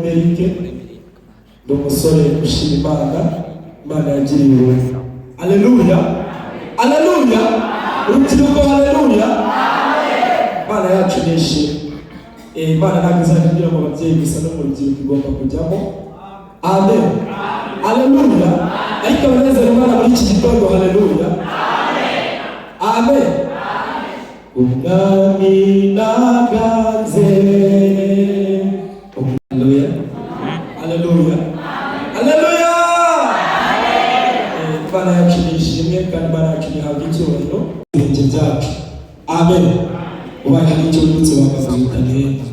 Eric ndi umusore ushima Imana, Imana yagiriye ubuntu. Haleluya, haleluya, urubyiruko, haleluya. Imana yacu ni ishimwe. Imana ntabwo izajya igira mu babyeyi gusa, no mu rubyiruko igomba kujyamo. Amen, haleluya. Ariko abanezero Imana muri iki gitondo, haleluya, amen. Umwami naganze. Haleluya, haleluya, haleluya. Imana yacu ni ishimwe kandi Imana yacu ntihabwa icyubahiro. Ibirenge byacu, amen. Ubaye hari icyo wibutse wakabyita neza.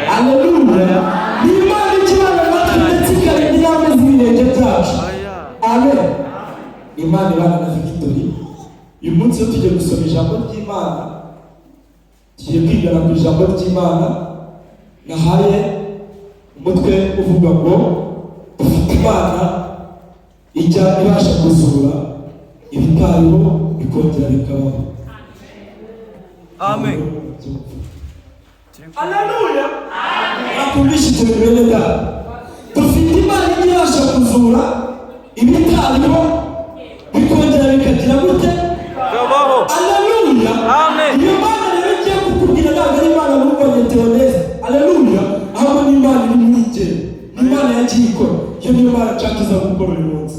Haleluya. Ni Imana ikibana natwe ndetse ikarinda intambwe z'ibirenge byacu. Amen. Imana ibana na Victory. Uyu munsi iyo tugiye gusoma ijambo ry'Imana, tugiye kwigana ku ijambo ry'Imana nahaye umutwe uvuga ngo dufite Imana ijya ibasha kuzura ibitariho bikongera bikabaho. Amen. Haleluya. Nakumvisha ibyo bene data. Dufite Imana ijya ibasha kuzura ibitariho bikongera bikagira gute? Kabaho. Haleluya. Amen. Iyo Mana rero ngiye kukubwira ntabwo ari Imana numvanye Theoneste. Haleluya. Ahubwo ni Imana iri muri njye. Ni Imana yagiye ikora. Iyo niyo Mana nshaka iza gukora uyu munsi.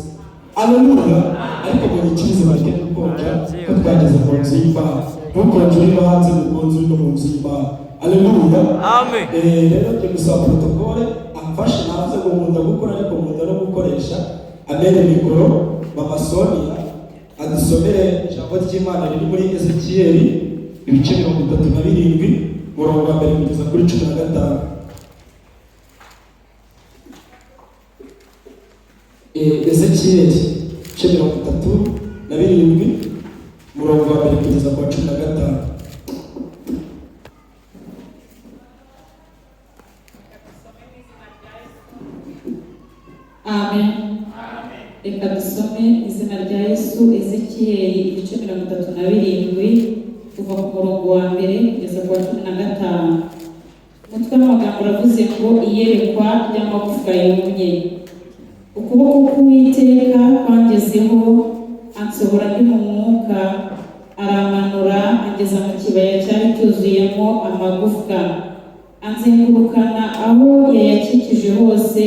Haleluya. Ariko ngo nyikirize bareke gukonja ko twageze mu nzu y'Imana. Ntukonje uri no hanze, ntukonje uri no mu nzu y'Imana. Haleluya. Amen. Rero ngiye gusaba protocole amfashe. Navuze ngo nkunda gukora ariko nkunda no gukoresha. Amere mikoro Mama Sonia adusomere ijambo ry'Imana riri muri Ezekiyeli ibice 37, umurongo wa mbere kugeza kuri 15. Ezekiyeli ibice 37, umurongo wa mbere kugeza ku wa 15. Amen. Reka dusome izina rya Yesu. Ezekiyeli ibice 37, kuva ku murongo wa mbere kugeza ku wa 15. Umutwe w'amagambo uravuze ngo iyerekwa ry'amagufwa yumye. Ukuboko k'Uwiteka kwangezeho, ansohora ndi mu mwuka, aramanura angeza mu kibaya cyari cyuzuyemo amagufwa, anzengurukana aho yayakikije hose,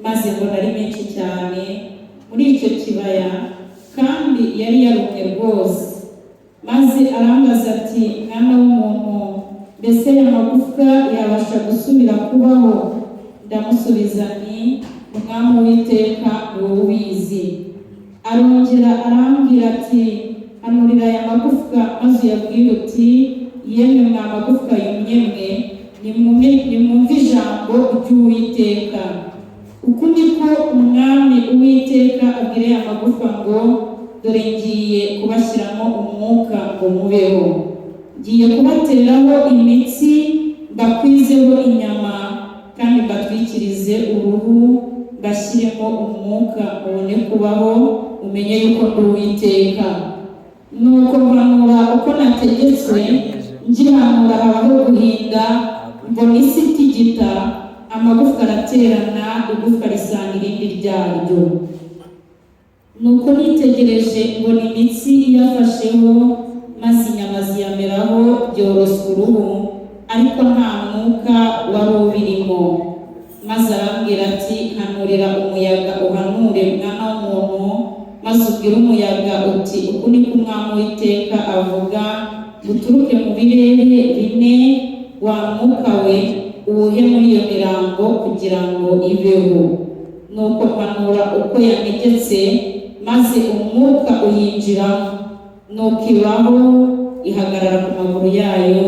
maze mbona ari menshi cyane muri icyo kibaya, kandi yari yarumye rwose. Maze arambaza ati: mwana w'umuntu, mbese aya magufwa yabasha gusubira kubaho? Ndamusubiza nti: Umwami Uwiteka, ni wowe ubizi. Arongera arambwira ati: hanurira aya magufwa maze uyabwire uti: yemwe mwa magufwa yumye mwe, nimwumve ijambo ry'Uwiteka. Uku niko Umwami Uwiteka abwira aya magufwa ngo: dore ngiye kubashyiramo umwuka ngo mubeho, ngiye kubateraho imitsi, mbakwizeho inyama, kandi mbatwikirize uruhu, mbashyiremo umwuka mubone kubaho, umenye yuko ndi Uwiteka. Nuko mpanura uko nategetswe, ngihanura habaho guhinda, mbona isi itigita, amagufwa araterana, igufwa risanga irindi ryaryo. Nuko nitegereje mbona imitsi iyafasheho, maze inyama ziyameraho, byoroswa uruhu, ariko nta mwuka wari ubirimo. Maze arambwira ati: hanurira umuyaga, uhanure mwana w'umuntu, maze ubwire umuyaga uti: uku niko Umwami Uwiteka avuga, uturuke mu birere bine, wa mwuka we, uwuhe muri iyo mirambo kugira ngo ibeho. Nuko mpanura uko yantegetse, maze umwuka uyinjiramo, nuko ibaho, ihagarara ku maguru yayo,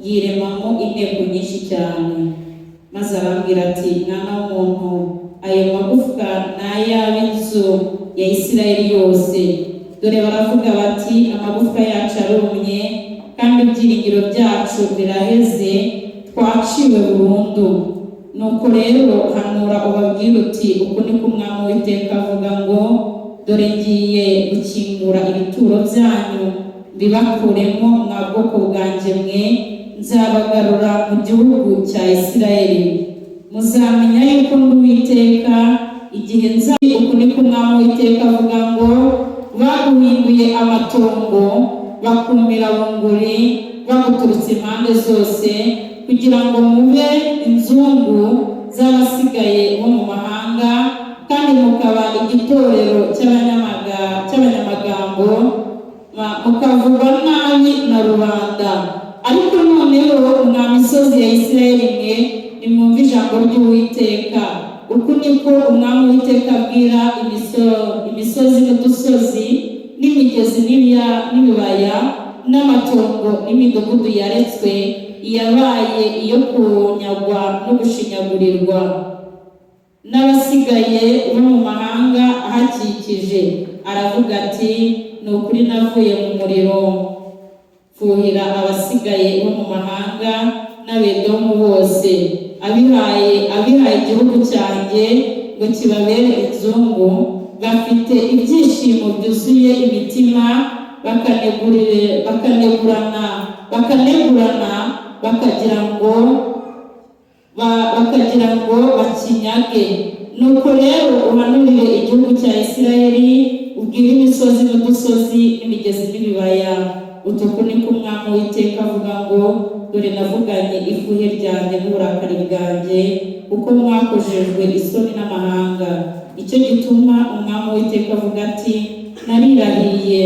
yiremamo inteko nyinshi cyane. Maze arambwira ati: mwana w'umuntu, ayo magufwa ni ay'ab'inzu ya Isirayeli yose. Dore baravuga bati: amagufwa yacu arumye, kandi ibyiringiro byacu biraheze, twaciwe burundu. Nuko rero hanura ubabwire uti: uku niko Umwami Uwiteka avuga ngo: dore ngiye gukingura ibituro byanyu mbibakuremo, mwa bwoko bwanjye mwe, nzabagarura mu gihugu cya Isirayeli. Muzamenya yuko ndi Uwiteka igihe nza. Uku niko Umwami Uwiteka avuga ngo: Baguhinduye amatongo, bakumira bunguri baguturutse impande zose, kugira ngo mube inzungu z'abasigaye bo mu mahanga, kandi mukaba igitorero cy'abanyamagambo, mukavugwa nabi na rubanda. Ariko noneho, mwa misozi ya Isirayeli mwe, nimwumve ijambo ry'Uwiteka. Uku niko Umwami Uwiteka abwira imisozi n'udusozi n'imigezi n'ibibaya n'amatongo n'imidugudu yaretswe, iyabaye iyo kunyagwa no gushinyagurirwa n'abasigaye bo mu mahanga ahakikije. Aravuga ati: Ni ukuri navuye mu muriro, mfuhira abasigaye bo mu mahanga n'Abedomu bose, abihaye igihugu cyanjye ngo kibabere inzungu. Bafite ibyishimo byuzuye imitima, bakanegurana, bakagira ngo bakinyage. Nuko rero uhanurire igihugu cya Isirayeli, ubwire imisozi n'udusozi n'imigezi n'ibibaya uti: Uku niko Umwami Uwiteka avuga ngo: Dore navuganye ifuhe ryanjye n'uburakari bwanjye, kuko mwakojejwe isoni n'amahanga. Icyo gituma Umwami Uwiteka avuga ati: Narirahiye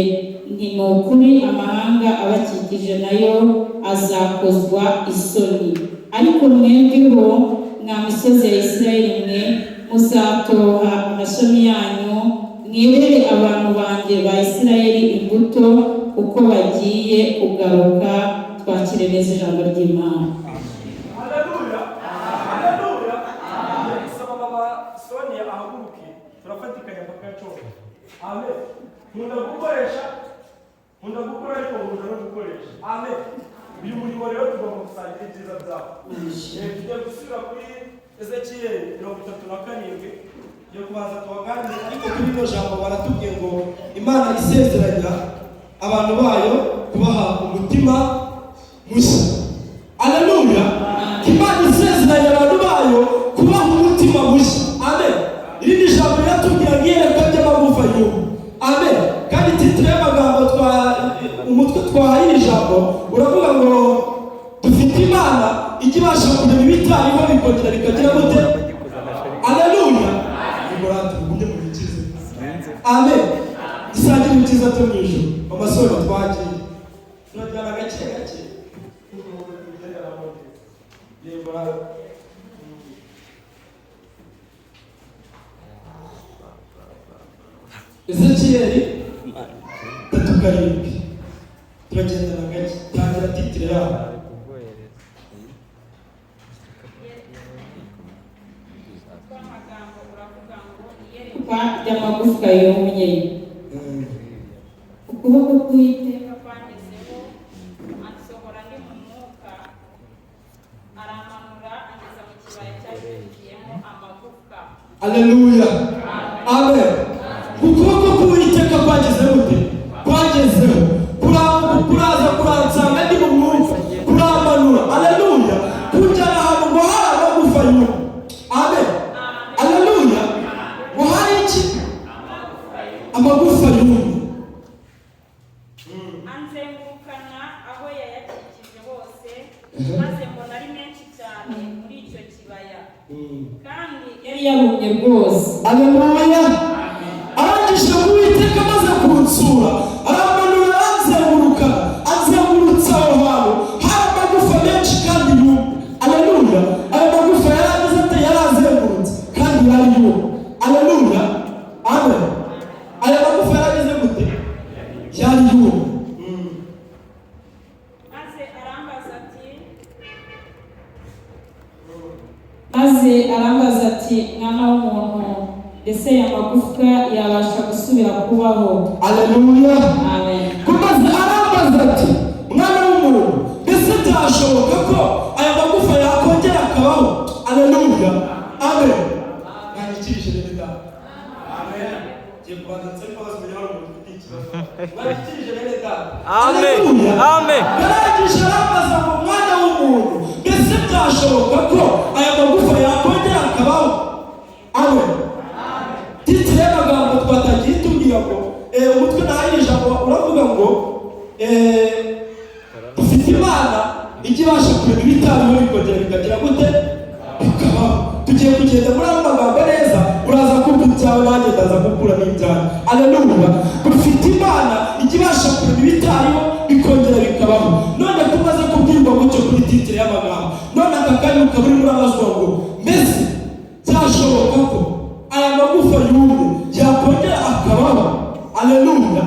nti: Ni ukuri amahanga abakikije nayo azakozwa isoni. Ariko mwebweho, mwa misozi ya Isirayeli mwe, muzatoha amashami yanyu, mwerere abantu banjye ba Isirayeli imbuto, kuko bagiye kugaruka. Twakire neza ijambo ry'Imana. Haleluya, haleluya! Ngiye gusaba Mama Sonia ahaguruke, turafatikanya mpaka yacoka. Amen. Nkunda gukoresha, nkunda gukora, ariko nkunda no gukoresha. Amen. Uyu murimo rero tugomba gusangira ibyiza byawo. Tugiye gusubira kuri Ezekiyeli 37. Tugiye kubanza tubaganire, ariko kuri rino jambo baratubwiye ngo Imana isezeranya abantu bayo kubaha umutima mushya. Aleluya! Imana isezeranya abantu bayo kubaha umutima mushya. Amen. Irindi jambo riratubwira ngo iyerekwa ry'amagufa yumye. Amen. Kandi titre y'amagambo twa umutwe twahaye iri jambo uravuga ngo dufite Imana ijya ibasha kurema ibitariho bikongera bikagira gute? Aleluya! Nimurate mugumye mu bikize. Amen. Dusangire ibyiza byo mu ijuru. Amasoro twagiye turajyana gake gake. Yego. Ezekiyeli 37, turagendana gake. Tangira titre yabo. Amagambo uravuga ngo iyerekwa ry'amagufwa yumye. Ukuboko k'Uwiteka kwangezeho, ansohora ndi mu mwuka, aramanura angeza mu kibaya cyari amagufwa. Aleluya, amen. Ukuboko k'Uwiteka kwageze gute? Kwagezeho, kuraza kuransanga ndi mu mwuka, kuramanura, aleluya, kunjyana ahantu ngo hari amagufa yumye. Amen, aleluya. Ngo hari iki? Amagufa yumye. Anzengurukana aho yayakikije hose, maze mbona ari menshi cyane muri icyo kibaya, kandi yari yarumye rwose. Aleluya! Arangije, Uwiteka amaze kunsura, aramanura, aranzenguruka, anzengurutsa aho hantu hari amagufa menshi kandi yumye. Aleluya! Ayo magufa yari ameze ate? Yari azengurutse kandi yari yumye. Aleluya, amen. Aya magufa yari ameze gute? Yari yumye. Maze arambaza ati: Mwana w'umuntu, mbese aya magufwa yabasha gusubira kubaho? Aleluya! Amen. Maze arambaza ati: Mwana w'umuntu, mbese byashoboka ko aya magufa yakongera akabaho? Aleluya, amen. Mwanyikirije bene data? Amen. Ngiye kubanza nsabe imbabazi, menya hari umuntu ufite ikibazo. Mwanyikirije bene data? Amen. Aleluya! Amen. Yarangije arambaza ngo: Mwana w'umuntu, mbese Byashoboka ko aya magufa yakongera akabaho? Amen. Titre y'amagambo twatagiye itubwira ngo umutwe nahaye ijambo uravuga ngo dufite Imana ijya ibasha kurema ibitariho bikongera bikagira gute? Bikabaho. Tugiye kugenda muri ayo magambo neza, uraza kumva ibyawe, nanjye ndaza gukuramo ibyanjye. Aleluya. Dufite Imana ijya ibasha kurema ibitariho bikongera bikabaho. None ko umaze kubwirwa gutyo kuri titre y'amagambo, none aka kanya ukaba urimo urabazwa ngo mbese byashoboka ko aya magufa yumye yakongera akabaho? Aleluya.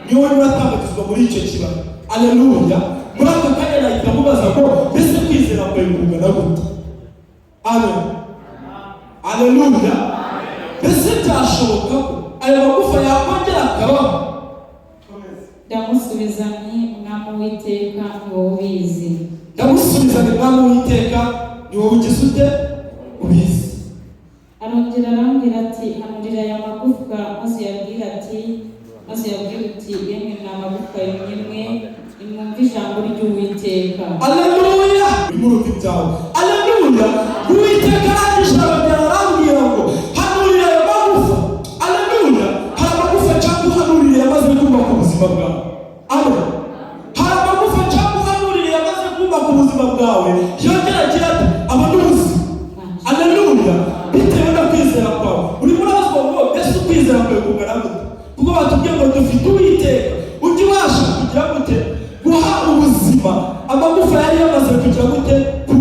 Niwe uratambagizwa muri icyo kibaya. Aleluya. Muri aka kanya nahita mubaza ngo mbese kwizera kwawe kungana gute? Amen. Aleluya. Mbese byashoboka ko aya magufa yakongera akabaho? Ndamusubiza nti: "Mwami Uwiteka, ni wowe ubizi." Ndamusubiza ni: "Mwami Uwiteka, ni wowe ugize ute? Ubizi." Arongera arambwira ati: "Hanurira aya magufwa, maze uyabwire uti: 'Yemwe mwa magufwa yumye mwe, nimwumve ijambo ry'Uwiteka.'" Aleluya. Urimo urumva ibyawe. Aleluya. Uwiteka arangije arongera arambwira ngo hanurira ayo magufa. Aleluya. Hari amagufa cyangwa uhanurire yamaze kubaka ubuzima bwawe. Amen. Hari amagufa cyangwa uhanurire yamaze kubaka ubuzima bwawe, yongera agira ati aba ni ubuzima. Aleluya. Bitewe no kwizera kwawe, urimo urabazwa ngo mbese ukwizera kwawe kungana gute? Kuko batubwiye ngo dufite Uwiteka ujya ubasha kugira gute? Guha ubuzima amagufa yari yamaze kugira gute? Ku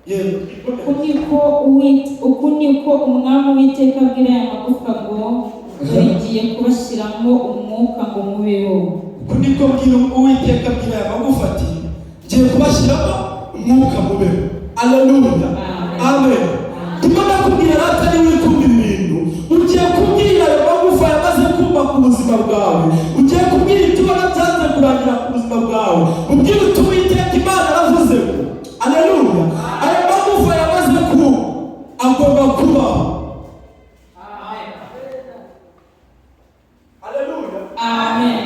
yego. Uku niko Umwami Uwiteka abwira aya magufwa ngo: 'Dore ngiye kubashyiramo umwuka ngo mubeho.'" Uku niko bwira Uwiteka abwira aya magufa ati: "Ngiye kubashyiramo umwuka, mubeho." Aleluya. Amen. Ndimo ndakubwira rata, niba uri kumva ibintu, ugiye kubwira ayo magufa yamaze kubaka ubuzima bwawe, ugiye kubwira ibyo ubona byanze kurangira ku buzima bwawe, ubwira uti: "Uwiteka Imana aravuze ngo, aleluya, aya magufa yamaze kuma agomba kubaho." Haleluya. Amen.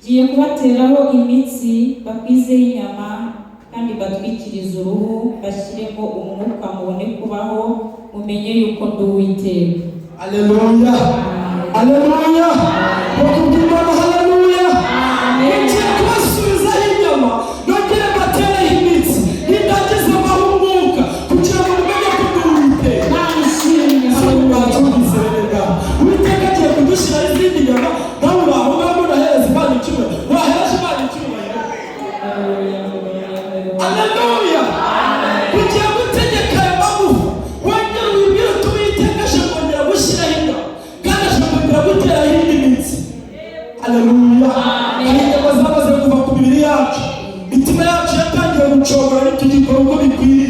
Ngiye kubateraho imitsi, bakwizeho inyama, kandi batwikirize uruhu, bashyiremo umwuka, mubone kubaho, mumenye yuko ndi Uwiteka. Aleluya, aleluya. Bakubwira Imana. Haleluya. Ngiye kubasubizaho inyama, nongere mbatereho imitsi, nindangiza mbahe umwuka kugira ngo mumenye ko ndi Uwiteka. Imana ishimwe. Mwacyumvise bene data? Uwiteka agiye kudushyiraho izindi nyama. Nawe uri aho ngaho unahereza Imana icyubahiro, wahereje Imana icyubahiro. Aleluya. Ugiye gutegeka ayo magufa, wongere wibwire uti: "Uwiteka aje kongera gushyiraho inyama, kandi aje kongera guteraho indi mitsi." Aleluya. Hari inyama zamaze kuva ku mibiri yacu, imitima yacu yatangiye gucogora, ntitugikora uko bikwiriye.